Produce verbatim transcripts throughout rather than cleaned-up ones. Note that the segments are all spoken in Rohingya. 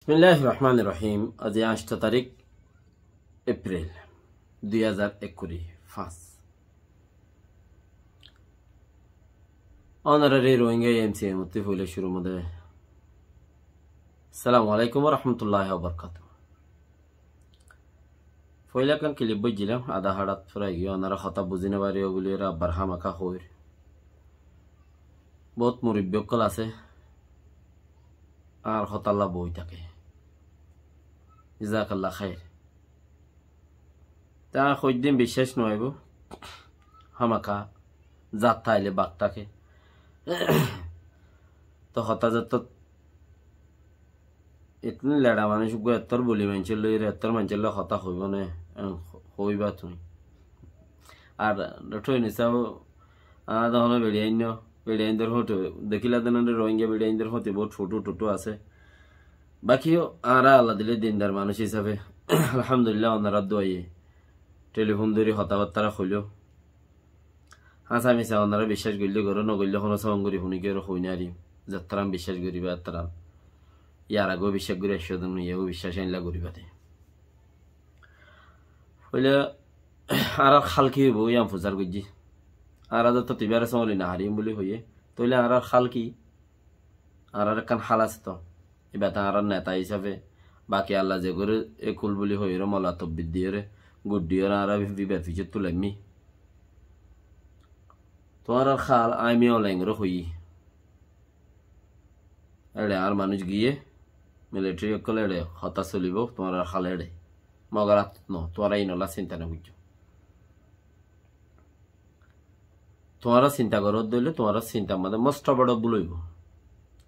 Bismilláhir rohmánir rohím. Aijja añctho tarík Epril, dui házar ekkuri fañs. Ónorare Rohingya M C M ottú foila cúrur modé Assalamu alaikum wa rahmatullahi wa barakatuhu. Foila ekkán kilip boijjílam, adá haçat furai giyé, ónora hotá buzí no fariyó buli, óra abbar hámaka hoóir. Bout murubbi ókkol asé, añár hotálla boi táke. Jazakallah khair. Te añí hoiddin biccác no óibo, hámaka zatta aile bak táke. To hotá zatta Etún leça manúic uggúa ettór buli maincór loi, ettór maincór loi hotá hoibó né, en hoiba tuñí. Ar Doctor Yunus sáb, añára de honó beçiyain no, beçiyaindor fóto, dekíla de nande Rohingya beçiyaindor fóto bout foto-toto asé. Baki yó añára Allah dile dindar manúic hísafe, alhamdulillah, onorár duaye telifón dóri hotábattára hoiló. Háñsa misá onorá biccác goillé goró, no goillé honó sobon gorí fúni giyóre hoói no farim. Zettarán biccác goríba, ettarán. Yar agéo biccác gorí aiccó de, no, iyó biccác añilla goríba de. Foila, añárár hál ki óibo, yián fusár goijjí. Añára de to tibáre sómoli no farim buli hoiyé. Tóile añárár hál ki? Añárár ekkán hál asé to. Íba te añárár neta hísafe, baki Allah ze goré ekul buli hoiyóre, mola tobbit diyóre, guddiyóre añára íbar fisót tulaimmi. Tuáñrár hál añí Miyaung Hleingoré hoiyí. Éçe añár manúic giyé, militari ókkol éçe hotá solibó, tuáñrár hál éçe. Mogor átot no, tuáñra inolla sinta no goijjó. Tuáñra sinta goródde óile, tuáñra sintar modé mosto boro búl óibo.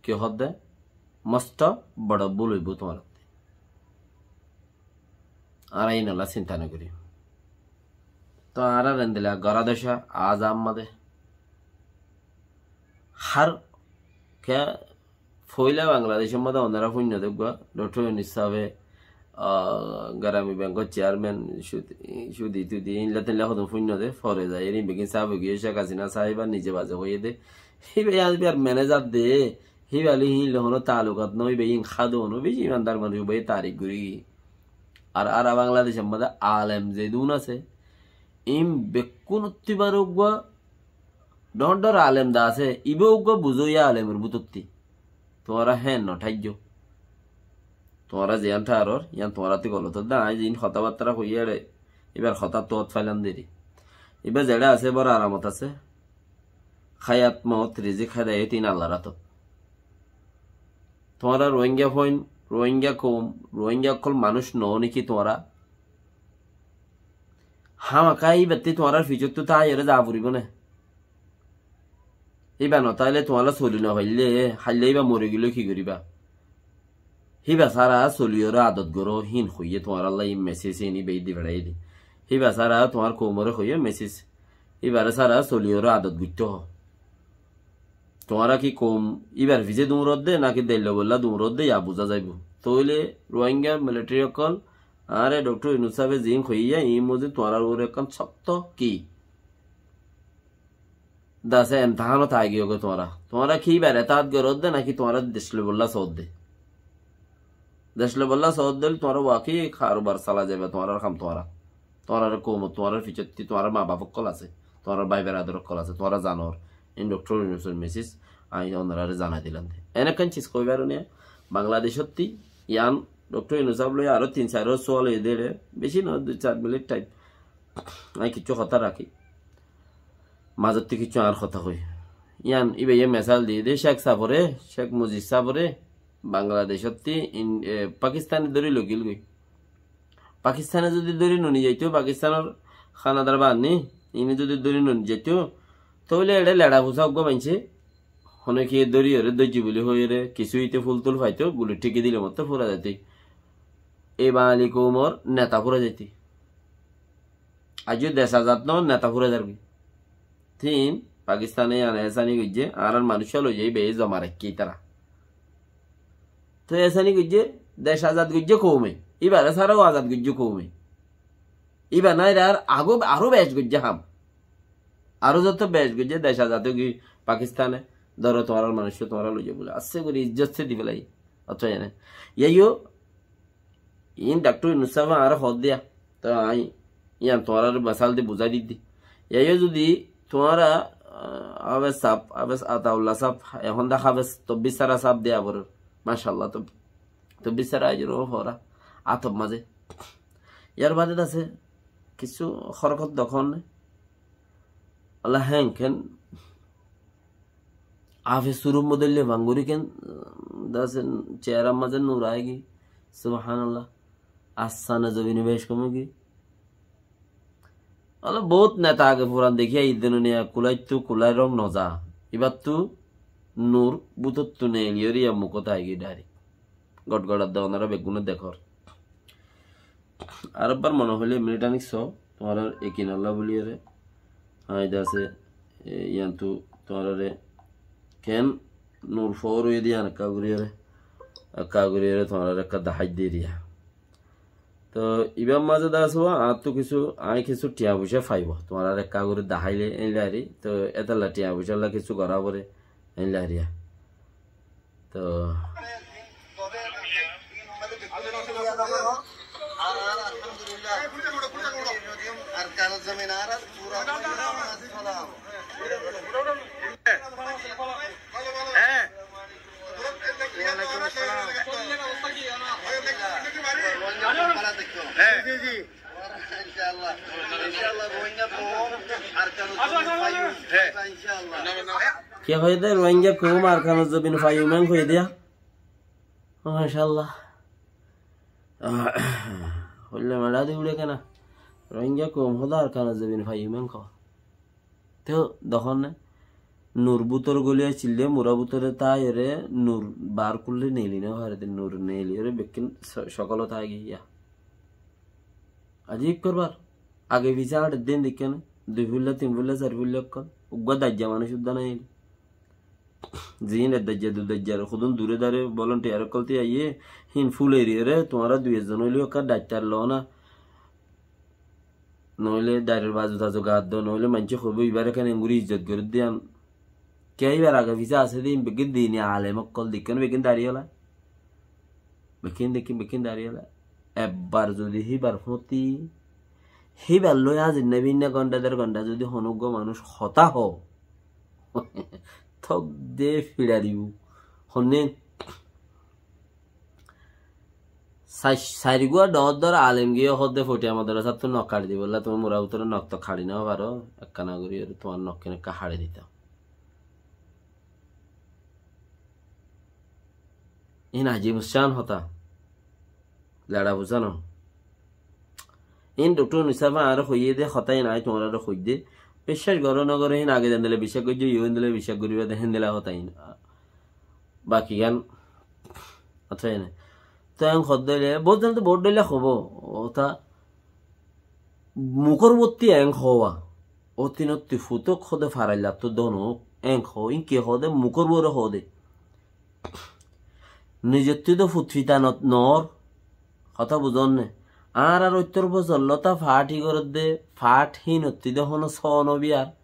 Ki hoódde? Mosto boro búl óibo tuáñrattí. Añára inolla sinta no gorí. To añárar endilla gorá doca aza ammá de. Hár ke Foila Bangladecór modé onorá fúinno de uggúa, Doctor Yunus sábe, ah, Garami Bankor chairman, sudi, sudi tudi, inla tinla hodún fúinno de, fore zaiyóre, in begin sáb ói giyé, Cek Hasina sáb, íba nize baze hoiyé de. Híba yar, íbar manager de, híba loi hín loi honó taalukat no, híba hín hádo no, beci imandar manúic, íba tarik gorí. Ar, ar Bangladecór modé alem zedún asé, in bekkúnottú íbar uggúa Dhoóñr dhoóñr alem de asé, ibá uggúa buzó yá alemor bútottí. Tuáñra héen no tháijjo. Tuáñra ziyán tháaror, yían tuáñrattí golot ódde, aññí ziín hotábattára hoiyí éçe, íbar hotáttu ót failan deri. Ibá zeçé asé, bóra aramot asé. Háyat moót, rizik hédayot iín Allar átot. Tuáñra Rohingya foin, Rohingya koum, Rohingya ókkol manúic noó néki tuáñra? Hámaka íbattí tuáñrár fisóttu táaiyore zaa foribó né? Íba notáaile tuáñra soli nofaillé, háille íba morigilé ki goríba? Híba sára soliyóre adot goró, híin hoiyé tuáñrálla íin meséj íin íba íddi feçáiye dé. Híba sára tuáñr koumoré hoiyé meséj. Íbaré sára soliyóre adot goittó hoó. Tuáñra ki koum íbar fisé duñrodde náki deillobolla duñrodde yá buzá zaibou. Tóile Rohingya militari ókkol, añáre Doktor Yunus sábe ziín hoiyé, iín mozid tuáñrár uore ekkán sókto ki? Dase emtahánot aigiyógoi tuáñra. Tuáñra ki íbar etaat goródde náki tuáñra dec loibolla soódde? Dec loibolla soódde óile tuáñra waki karubar salai zaiba, tuáñrár ham tuáñra. Tuáñrár koumot, tuáñrár ficottí, tuáñrár maa baf ókkol asé, tuáñrár bái beradar ókkol asé, tuáñra zanor. Iín Doktor Yunusor meséj, aññí onoráre zanai dilam de. Eén ekkán ciz hoói faroné, Bangladecótti, yián Doktor Yunus sáb loi aró tin sairó sual óiye dé, beci no, dui sair minit thaim. Aññí kiccú hotá rakí. Mazottí kiccú añár hotá hoói. Yián íbaye mesal diyé dé, Cek sábore, Cek Muzib sábore, Bangladecótti in-, e, Pakistane dóri loigíl goi. Pakistane zodi dóri noni zaitó, Pakistanor hánadar baáni, iíne zodi dóri noni zaitó, tóile eçé leça fusá uggúa maincé, honókiye dóriyore dóijje buli hoiyóre, kissú ite ful tul faitó, guli thíki dile mottor fúrai zaitó. Ei Bangali koumor neta fúrai zaitó. Aijjó dec azad noór, neta fúrai zargói. Tin, Pakistane yián ehsáni goijjé, añárár manúiccúa loi zai beci zoma raikké ítara. Toi ehsáni goijjé, dec azad goijjé koume. Íbaré sáraó azad goijjé koume. Íba naire ar agó aró bec goijjé ham. Aró zotó bec goijjé, dec azad ói giyói Pakistane. Dóro tuáñrár manúiccúa tuáñra loi zai bóle. Assé gorí izzot sé di félaiye. Ótoi ne? Yaiyo, in daktor Yunus sábe añáre hoódde yá. Toi añí yián tuáñrare mesal di buzái diddi. Yaiyo zodi tuáñra, ah, Háfes sáb, Háfes Ataulla sáb, ehón de Háfes Tobbir sára sáb de abar. Macállah, Tob-, Tobbir sára aijjó fora. Ator mazé. Yar bade de asé, kissú horokot dekón ne. Alla héen ken. Afe surur modde le bangori ken, dase ceharar mazé nur aigiyói. Subhanallah. Asmane zobine bec komi giyói. Ala bout neta age furan dekí aiyí de duniya, kulaittu kulai rong noza. Ibattu nur bútottu neeliyóre yá mukót aigiyói direct. Gotgorar de onora beggúne dekór. Arekbar mone hoilé minit anik só, tuáñrar ekin Allah buliyóre. Añí de asé, e, yiántu tuáñrare ken nur foór óiye de yián ekká goríyore, ekká goríyore tuáñrare ekká dahái de eriya. Toi ibár mazé de asé, añáttu kissú, añí kissú thiañ foicá faibó. Tuáñrare ekká gorí daháile éilla ari, toi étalla thiañ foicálla kissú gorá foré éilla ariya. Toi Ki hoiyé de Rohingya koum Arkanor zobin faiyum en hoiyé de? Macállah. Hoille mela de uçé kena? Rohingya koum hoó de Arkanor zobin faiyum en hoó. Toi dekón ne, nur bútore goli accíl de, mura bútore táiyore nur bar goille neeli no fare de, nur neeliyore bekkín so-, sokol ot táigiyé. Ajib korbar. Age fise añçer de deikké ne, dui fulla, tin fulla, sair fulla okkol. Uggwá daijja manúic udda nai. Ziín ek daijja, dui daijjar, hodún dure dare volunteer okkol toi aiyé, hín fúlairiyore, tuáñra dui ekzon óileyo ekká daittar lona. Noóile darir bazu tazu gaat do, noóile maincé hoibó ibáre kene engori izzot gorí de yián. Kiyá ibar age fise asé de, beggín dini alem okkol, deikké né beggín dari ola. Beggín deikké, beggín dari ola. Ebbar zodi híbar fúti, híbar loi añár nebi ne gonda der gonda zodi honó uggwá manúic hotá hoó, tók de fiçá dibo. Honné? Sai-, sairgúa dhoóñr dhoóñr alem giyé hoó de Fotiya modorasáttu nok haçi dibolla, tuñí mura bútore nok tok haçi no faro, ekkán gorí tuáñr nok ken ekká haçi ditam. Iín ajib uccán hotá. Leça buzá no. Iín doktor Yunus sábe añáre hoiyé de hotá iín añí tuáñrare hoiddé. Biccác goró no goró, iín age zendilla biccác goijjó, yó endilla biccác goríba de, héndilla hotá iín. Baki gán, aca, ene. Toi en hoó de óile, bout zone to bout dhoilla hoibó, óta mukór uottí en hoó, ótinottí futók hoó de faraillattu dóno, en hoó, iín ki hoó de mukór uore hoó de. Nizottí de fut fita no-, noór, hotá buzón né? Añárar óittor bosór lóta faáth hí gorédde, faáth hínottí de honó sóo no biyar.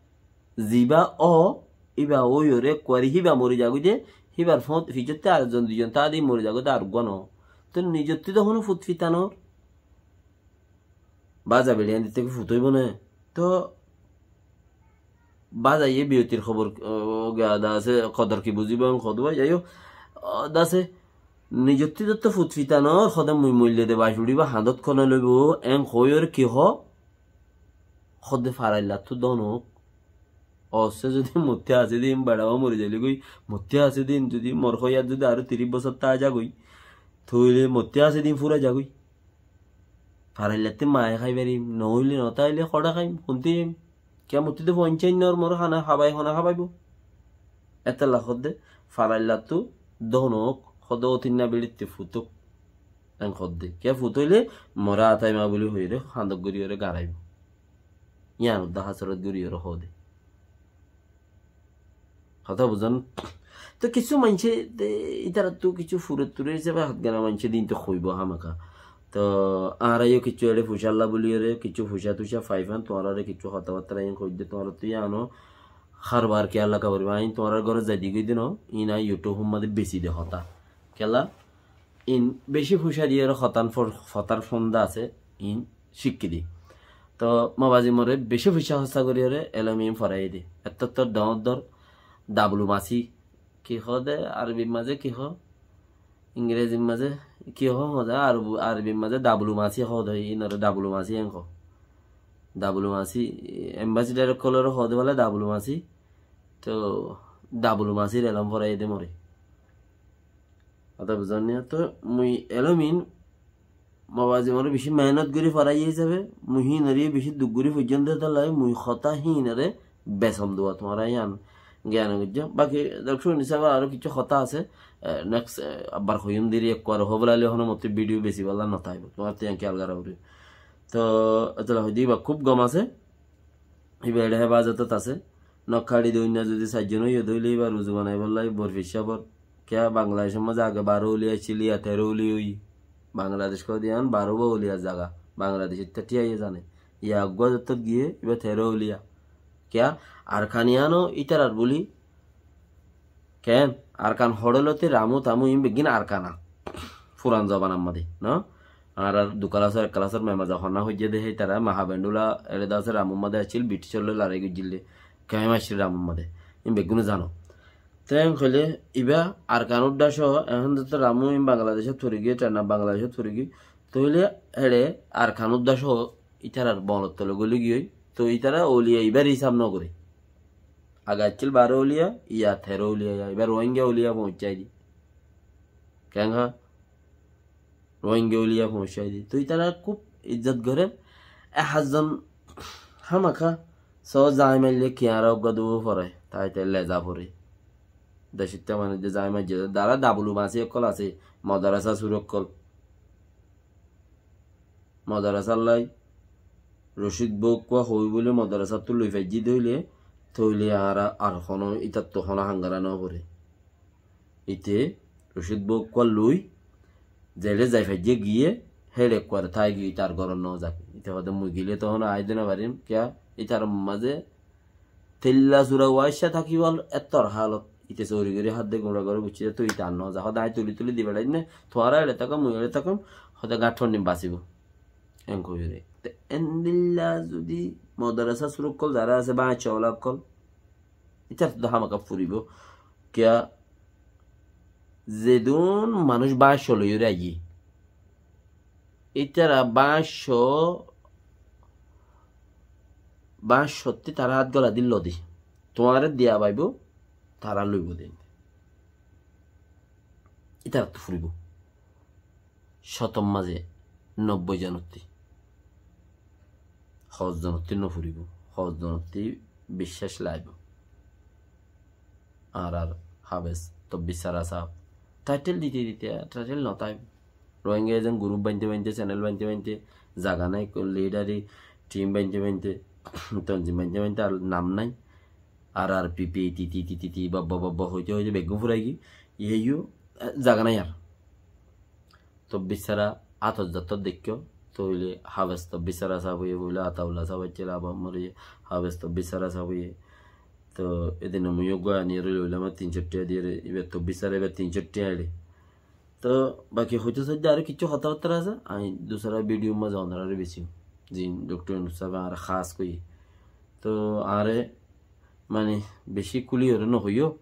Zibá ó, íba óiyoré ekkuwari híba mori zagói de, híbar fót-, ficottí ar ekzon duizon táa de mori zagói de ar uggúa noó. Toi nizottí de honó fut fita noór. Báza beçiyan ditte ki fut óibo né? Toi bázaye biyotir hóbor, ó, ó, ga-, da asé, kodor ki buzibó, en hodúa, zai hók, ó, da asé, nizottí de to fut fita noór, hóde mui moille de bac uçíbo, hañdót kone loibo, en hoóiyoré ki hoó? Hóde faraillattu dóno. Ósse zodi mottí asé din, beçawa mori zailói goi, mottí asé din, zodi mor hoiyat zodi aró tiríc bosór táa zagói, tóile mottí asé din fúrai zagói. Faraillattu maye hái farim, noóile notáile hoçé háim, hontí háim. Kiyamottí de foóñsai noór, mor hána hábai, hone hábaibo. Étella hoódde, faraillattu dóno ók, hoódde ótinna biçitti futók. En hoódde. Kiyá fut óile, more ataima buli hoiyóre, handok goríyoré garaibo. Yían uddá hasorot goríyoré hoóde. Hotá buzón? Toi kissú maincé de, ítarattú kissú furor turor hísabe hotgana maincé de íntu hoibó hámaka. Toi añára yó kissú eçé fucálla buliyóre, kissú fucá tucá faifán, tuáñrare kissú hotábattá aññí hoidde, tuáñrattú yíano harbar kiyólla kabaribá, aññí tuáñrar góre zaidi goi de no, iín aññí YouTube or mazé besi de hotá. Kiyólla? In beci foicá diyóre hotán for-, hotár fonda asé, in cíkki di. Toh Mobazimoré beci foicá hóssa goríyore elóm in foraiyé di. Ettó toh doñr doñr dablumasi, ki hoó de Arobir mazé ki hoó? Ingrezir mazé ki hoó, hoó de Arobir mazé dablumasi hoó de, inoré dablumasi en hoó. Dablumasi, embasidaror ókkolore hoó de bóle dablumasi. Toh dablumasir elóm foraiyé de moré. Hotá buzón niya? Toh mui elóm in Mobazimoré beci mehénot gorí foraiyé hísabe, mui híinoré beci duk gorí foijjón de tolla, mui hotá híinoré besom duwa tuáñra yián giyan goijjó. Baki doktor hísabe aró kissú hotá asé, eh, next, eh, abbar hoiyum deri, ekkuare hoó felaile honó mottí video beci bála no táibo, tuáñrattú yián kiyal gorá foribó. Toh etolla hoidé íba kúb gom asé, íba eçé hefazotot asé. Nok haçi de uinna zodi sairzon óiye de óile íba ruzu banaibálla borfi sábor. Kiyá Bangladecór mazé age baró uliya accíl, iya teró uliya óiye. Bangladec hoó de yián baró ba uliyar zaga. Bangladec itta thíyaiyé zane. Iya eggúa zottót giyé, íba teró uliya. Kiyá Arkan yiáno ítarar buli. Keén? Arkan hoçé lóti Ramu Tamu in beggín Arkan. Furan zobanar mazé, no? Añárar du kalasor, ek kalasor memaza honna hoijjé de hé tará Mahabendula eçé de asé Ramur mazé accíl, British loi lorai goijjíl de. Keén accíl Ramur mazé? In beggúne zano. Te en hoilé íba Arkan udda só, ehón de to Ramu in Bangladecót fori giyé, tena Bangladecót fori giyé. Toile eçé Arkan udda só ítarar bonor tole goli giyói. To ítara ouliya íbar hísab no goré. Age accíl baró ouliya, iya teró ouliya, ya. Íba Rohingya ouliya foóñiccái di. Keén há? Rohingya ouliya foóñiccái di. Toi ítara kúb izzot gorér. E házzon hámaká só zai maille kiyára uggúa dúu foré, tai te leza foré. Decitta manúic de zai maijjé, dara dablumasi ókkol asé, modarasa sur ókkol. Modarasar lai Rocid bóukkúa hoói bóli modarasáttu loi faijjí de óile, tóile añára ar honó ítattu honó hangara no foré. Íte Rocid bóukkúa loi zeçé zai faijjé giyé, héçe ekkuare tái giyé, ítar górot no zak. Íte hoó de mui gilé tohón aái de no farim, kiyá ítar mazé Teilla sura uaicca tákibar ettór hálot. Íte sóri gorí hádde guñça gorí buccíde, toi íte ar no za. Hóde aññí tuli tuli di beçáinne, tuáñra eçe táko, mui eçe tákam, hóde gáñt fúinni basibó. Enkóri. Te endilla zudi modarasa sur ókkol zará asé, báñcca ola ókkol, ítarattu hámaká furibó. Kiyá, zedún manúic báñcca loiyóre aiyé, ítara báñcca, báñccattí tará hát gola dillo de. Tuáñre diya faibó, tará loibó de. Ítarattu furibó. Cótor mazé nobboi zonottí. Hoós zonottí no furibó. Hoós zonottí biccác laibó. Añárar Hafez Tobbir Sara sáb. Taitel dite dite, taitel no táibo. Rohingya ezen group bainte bainte, channel bainte bainte, zaga nai, leader team bainte bainte, tonzim bainte bainte, ar nam nai. Ar ar pi pi ti ti ti ti ti, babba babba hoite hoite beggún furai giyé. Iye yó, eh, zaga nai ar. Tobbir Sara átot zottót deikkó, tóile Hafez Tobbir Sara sáb óiye, bóle Ataullah sáb accíl, abar mori Hafez Tobbir Sara sáb óiye. To edin mui uggwá aniyóre loilam, tin cót tiya diyóre, ibar Tobbir Sara ibar tin cót tiya eçé. To baki hoito saidde aró kissú hotábatta asé, aññí dusara video mazé onoráre beci, zin Doktor Yunus sábe añáre hás hoiye. To añáre mani beci kúliyóre no hoiyó,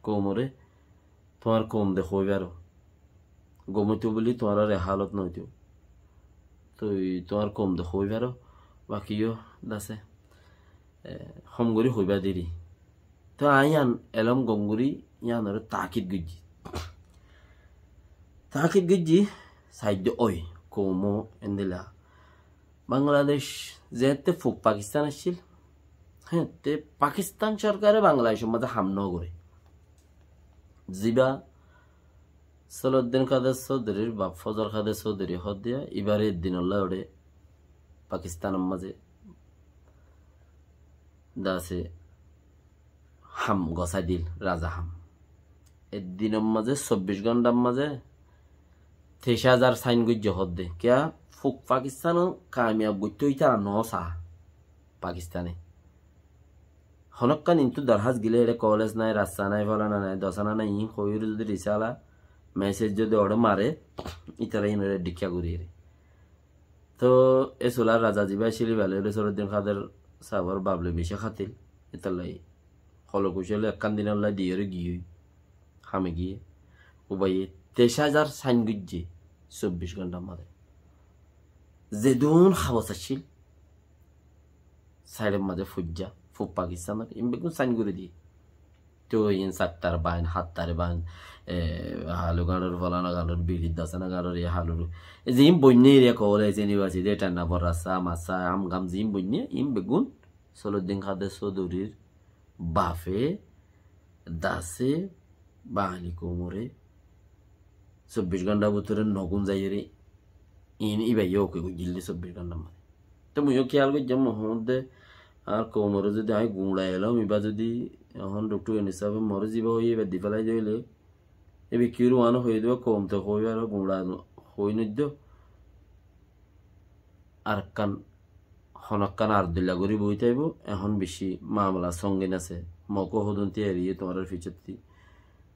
koumore, tuáñr koum de hoi faro. Gom óito buli tuáñrar e hálot no óito. Toi tuáñr koum de hoi faro, baki yó dase, eh, hom gorí hoibá deri. Toi aññí yián elóm gom gorí yiánoré taakid goijjí. Taakid goijjí, saidde ói, koumo endilla. Bangladec zeéñtte fuk Pakistan accíl, héeñtte Pakistan sorkare Bangladecor mazé ham no goré. Ziba Soloddin Kader Sódorir baf Fozol Kader Sódori hoó de, ibare eddinolla uçé Pakistanor mazé dase ham gosái dil, raza ham. Eddinor mazé, sobbic gónthar mazé teic házar sain goijjé hoó de. Kiyá? Fuk Pakistano kamiyab goittó ítara no saá Pakistane. Honókkan intú dorhás gilé eçé kolej nái, rasta nái, folana nái, dosana nái, iín hoiyóre zudi risala Mesej zodi oçé mare, ítara ínore dhikká gorí ere. Toh e sular raza zibá accíl, íba loi Soloddin Kader sábor baf loi beci hátil. Ítalla holo kucóle ekkán dinolla diyóre giyói, hame giyé. Ubaye teic házar sain goijjé sobbic gónthar mazé. Zedún habos accíl, saidor mazé foijjá, fub Pakistanor, iín beggún sain gorí diyé. Toi iín sattar bain, hattar bain, e, Halugañçor, folana gañçor, birir dasana gañçor, e Halur. E ziín boinné eriya kowol aisé, university, thanna, borrasa, masa, am gam ziín boinné, iín beggún Soloddin Kader Sóudurir bafe, dase, Bangali koumore sobbic gónthar bútore nogún zaiyóre iín íbaye oke goijjíl de sobbic gónthar mazé. Te mui yó kiyal goijjám, mui hoódde añár koumoré zodi añí guñça elóm, íba zodi ehón Doktor Yunus sábe moré zibá hoiyé íba di félai de óile, íba kiyóre uáno hoiyé de koum te hoói ar guñça hoói noiddo. Ar ekkán, honó ekkán ar dilla gorí boói táibo, ehón beci mamela songin asé. Mok ó hodún tiyari, tuáñrar ficottí.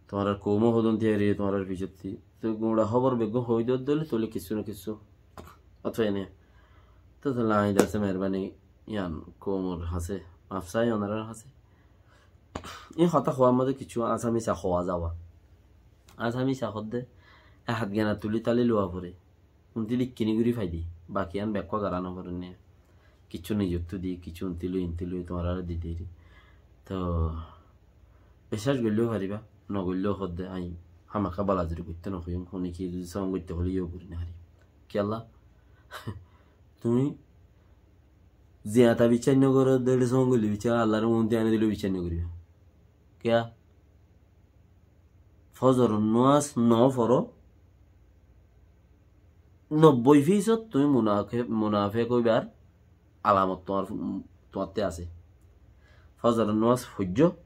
Tuáñrar koum ó hodún tiyari, tuáñrar ficottí. Toi guñça hóbor beggún hoói diyódde óile, tóile kissú no kissú. Ótfa ene. Toi, toi lañi dase meherbani, yián koumor hañsé, maf sai onorar hañsé. Iín hotá hoóar mazé kissú asá misá hoó zaba. Asá misá hoódde, e hát gena tulí tali luwa foré. Untí de ikkíni gorí fai de, baki yián bekkúa gorá no foré né. Kissú nizottú di, kissú untí loi, intí loi, tuáñrare di deri. Toh, biccác goillé ó faribá, no goillé ó hoódde, añí hámaká balazuri goittó no hoiyúm, hone ki zodi song goittó hoilé yó gorí no faribá. Kiyólla? Tuñí ziyañta biccác no goró de, song goillé biccác, Allar muúnti ani dile biccác no goríba. Kiyá? Fozoror nomás no foró, nobboi fisót tuñí munafe-, munafek óibar alamot tuáñr, tuáñtte asé. Fozoror nomás foijjó,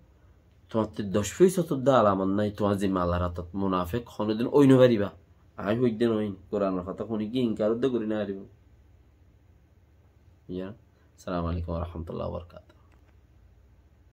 tuáñtte doc fisót uddá alamot nái, tuáñr zimma Allar átot. Munafek honódin ói no faribá. Añí hoidde noóin, Kuranor hotá hone ki inkar uddá gorí no faribá. Iya, assalamu alaikum wa rahmatullahi wa barakatuhu.